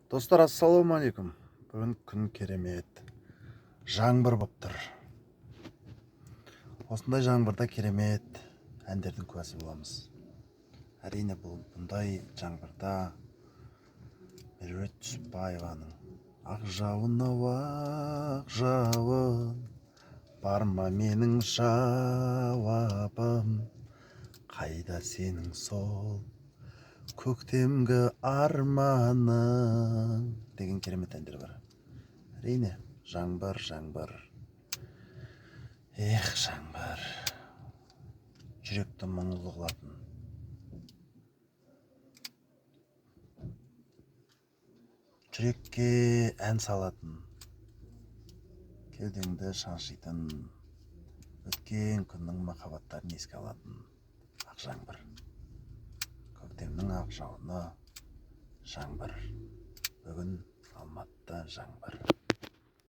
Достар, ассалаумағалейкум! Бүгін күн керемет, жаңбыр болып тұр. Осындай жаңбырда керемет әндердің куәсі боламыз. Әрине, бұл бұндай жаңбырда Меруерт Түсіпбаеваның «Ақ жауын, ау, ақ жауын, бар ма менің жауабым, қайда сенің сол көктемгі арманың» деген керемет әндер бар. Әрине, жаңбыр, жаңбыр, эх, жаңбыр жүректі мұңлы қылатын, жүрекке ән салатын, кеудеңді шаншитын, өткен күннің махаббаттарын еске алатын ақ жаңбыр, көктемнің ақ жауыны, жаңбыр. Бүгін Алматыда жаңбыр.